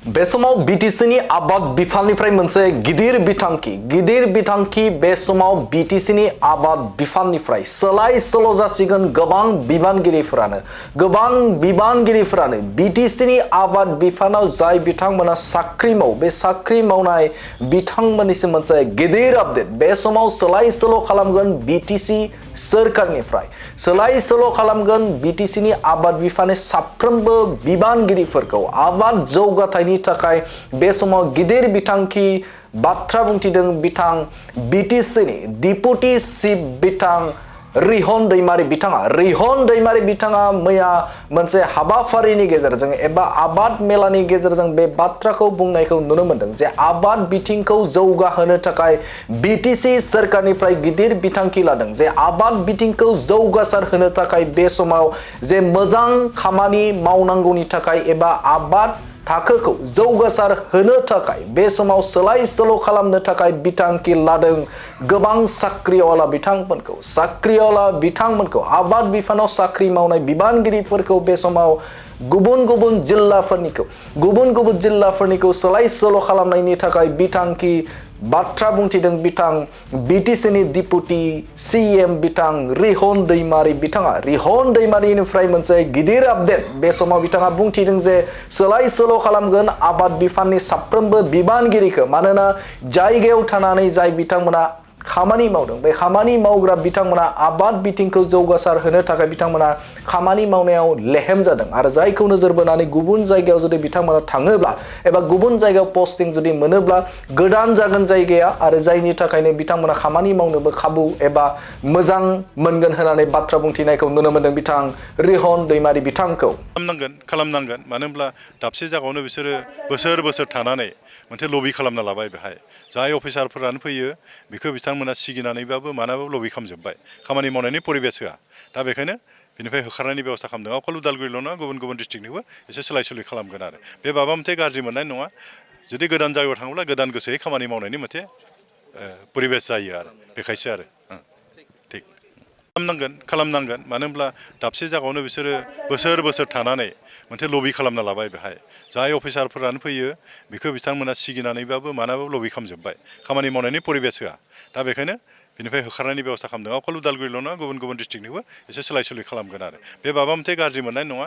बे समाव बीटीसीनि आबाद बिफाननिफ्राय मोनसे गिदिर बिथांखि बे समाव बीटीसीनि आबाद बिफाननिफ्राय सोलाय सोल' जासिगोन गोबां बिबानगिरिफोरानो बीटीसीनि आबाद बिफानाव जाय बिथांमोना साख्रि मावो बे साख्रि मावनाय बिथांमोननिसिम मोनसे गिदिर आपडेट बे समाव सोलाय सोल' खालामगोन बीटीसी सोरखारनिफ्राय सोलाय सोल' खालामगोन बीटीसीनि आबाद बिफाननि साफ्रोमबो बिबानगिरिफोरखौ आबाद जौगाथायनि थाखाय बे समाव गिदिर बिथांखि बाथ्रा बुंथिदों बिथां बीटीसीनि डिपुटि चिफ बिथां रिहन दैमारी बिथाङा मैया मोनसे हाबाफारिनि गेजेरजों एबा आबाद मेलानि गेजेरजों बे बाथ्राखौ बुंनायखौ नुनो मोनदों जे आबाद बिथिंखौ जौगाहोनो थाखाय बीटीसी सोरखारनिफ्राय गिदिर बिथांखि लादों जे आबाद बिथिंखौ जौगासार होनो थाखाय बे समाव जे मोजां खामानि मावनांगौनि थाखाय एबा आबाद थाखोखौ जौगासार होनो थाखाय बे समाव सोलाय सोल' खालामनो थाखाय बिथांखि लादों गोबां साख्रियावला बिथांमोनखौ आबाद बिफानाव साख्रि मावनाय बिबानगिरिफोरखौ बे समाव गुबुन जिल्लाफोरनिखौ सोलाय सोल' खालामनायनि थाखाय बिथांखि बाथ्रा बुंथिदों बिथां बीटीसीनि डिपुटि सीएम बिथां रिहन दैमारीनिफ्राय मोनसे गिदिर आपडेट बे समाव बिथाङा बुंथिदों जे सोलाय सोल' खालामगोन आबाद बिफाननि साफ्रोमबो बिबानगिरिखौ मानोना जायगायाव थानानै जाय बिथांमोना खामानि मावदों बे खामानि मावग्रा बिथांमोना आबाद बिथिंखौ जौगासार होनो थाखाय बिथांमोना खामानि मावनायाव लेहेम जादों आरो जायखौ नोजोर बोनानै गुबुन जायगायाव जुदि बिथांमोना थाङोब्ला एबा गुबुन जायगायाव पोस्टिं जुदि मोनोब्ला गोदान जागोन जायगाया आरो जायनि थाखायनो बिथांमोना खामानि मावनोबो खाबु एबा मोजां मोनगोन होननानै बाथ्रा बुंथिनायखौ नुनो मोनदों बिथां रिहन दैमारी बिथांखौ खालामनांगोन मानो होनब्ला दाबसे जायगायावनो बिसोरो बोसोर थानानै मोनसे लबि खालामना लाबाय बेहाय जाय अफिसारफोरानो फैयो बेखौ बिथांमोना सिगिनानैबाबो मानाबाबो लबि खालामजोब्बाय खामानि मावनायनि परिबेस होआ दा बेखायनो बिनिफ्राय होखारनायनि बेबस्था खालामदों अकल उदालगुरिल' नङा गुबुन डिस्ट्रिक्टनिबो एसे सोलाय सोलाय खालामगोन आरो बे माबा मोनसे गाज्रि मोननाय नङा जुदि गोदान जायगायाव थाङोब्ला गोदान गोसोयै खामानि मावनायनि मोनसे परिबेस जायो आरो बेखायसो आरो थिग खालामनांगोन मानो होनब्ला दाबसे जायगायावनो बिसोरो बोसोर थानानै मोनसे लबि खालामना लाबाय बेहाय जाय अफिसारफोरानो फैयो बेखौ बिथांमोना सिगिनानैबाबो मानाबाबो लबि खालामजोब्बाय खामानि मावनायनि परिबेस होआ दा बेखायनो बिनिफ्राय होखारनायनि बेबस्था खालामदों अकल उदालगुरिल' नङा गुबुन डिस्ट्रिक्टनिबो एसे सोलाय सोलाय खालामगोन आरो बे माबा मोनसे गाज्रि मोननाय नङा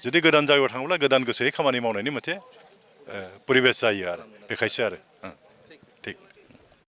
जुदि गोदान जायगायाव थाङोब्ला गोदान गोसोयै खामानि मावनायनि मोनसे परिबेस जायो आरो बेखायसो आरो